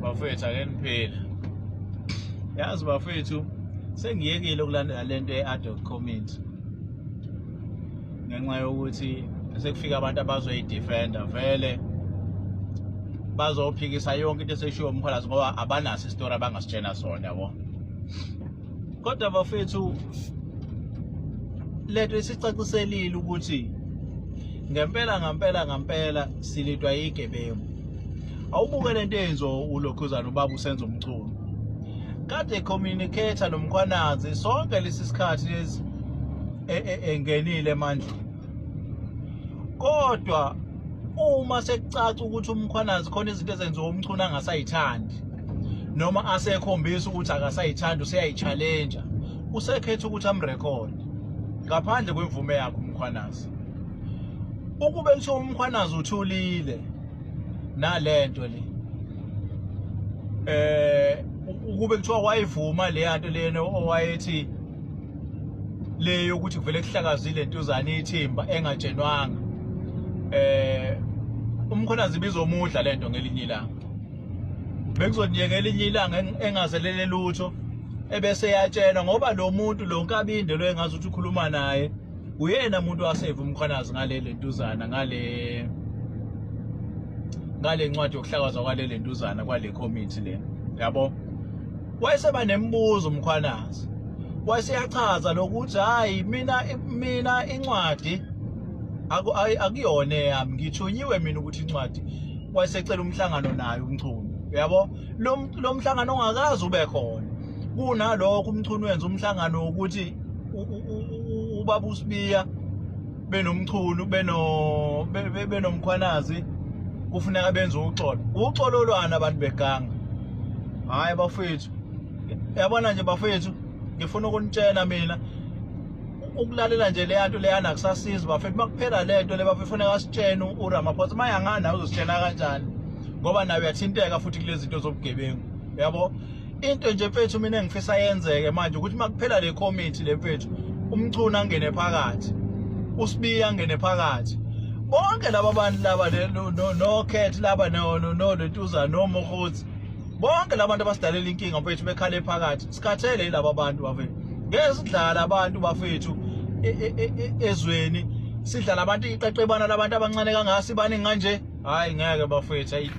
Bafethu, ake niphile. Yazi bafethu, sengiyekile ukulandela lento ye-ad hoc committee ngenxa yokuthi sekufika abantu abazoyidefenda, vele bazophikisa yonke into eseshiwo uMkhwanazi ngoba abanaso isitori abangasitshena sona, yabo. Kodwa bafethu, lento isicaciselile ukuthi ngempela ngampela ngampela silidwa yigebengu. Awubuke lento eyenziwa ulokhuzana ubaba uSenzo Mchunu, kade communicator noMkhwanazi sonke lesi sikhathi lesi engenile emandleni, kodwa uma sekucaca ukuthi uMkhwanazi khona izinto ezenziwa uMchunu angasayithandi noma asekhombisa ukuthi akasayithandi, useyayi-challenge, usekhetha ukuthi amrekhode ngaphandle kwemvume yakhe uMkhwanazi. Ukube kuthiwa uMkhwanazi uthulile nalento le, ukube kuthiwa wayivuma le yanto lena owayethi le yokuthi kuvele kuhlakazile ntuzana ithimba engatshenwanga, uMkhwanazi bizomudla lento ngelinye ilanga. Bekuzothi ngelinye ilanga engazelele lutho ebese yatshelwa, ngoba lo muntu lo Nkabinde lo engazi ukuthi ukhuluma naye uyena muntu waseva uMkhwanazi ngale lentuzana, ngale ncwadi yokuhlakazwa kwale lentuzana kwale committee le, yabo. Wayeseba nemibuzo uMkhwanazi, wayeseyachaza lokuthi hayi, mina incwadi akuyona eyami, ngithunyiwe mina ukuthi incwadi. Wayesecela umhlangano naye uMchunu, yabo, lo mhlangano ongakaze ube khona. Kunalokho uMchunu wenza umhlangano wokuthi ubaba uSibiya benoMchunu benoMkhwanazi kufuneka benze uxolo, uxolo lwana abantu beganga. Hayi bafethu, yabona nje bafethu, ngifuna ukunitshela mina, ukulalela nje leya nto leyana akusasizi bafethu. Makuphela le nto le bafethu, funeka sitshene uRamaphosa. Uma yangana uzositshena kanjani ngoba naye uyathinteka futhi kulezi zinto zobugebengu, yabo. Into nje mfethu mina engifisa yenzeke manje ukuthi makuphela le committee le mfethu, uMchunu angene phakathi, uSibiya angene phakathi, bonke laba bantu laba no Cat laba no Lentuza noMokhotsi, bonke labantu abasidalela inkinga mfethu, bekhale phakathi. Sikhathele yilaba bantu bafethu, ngeke sidlala abantu bafethu ezweni, sidlala abantu iqeqebana labantu abancane kangaka, sibaningi kanje. Hayi ngeke bafethu, ayi.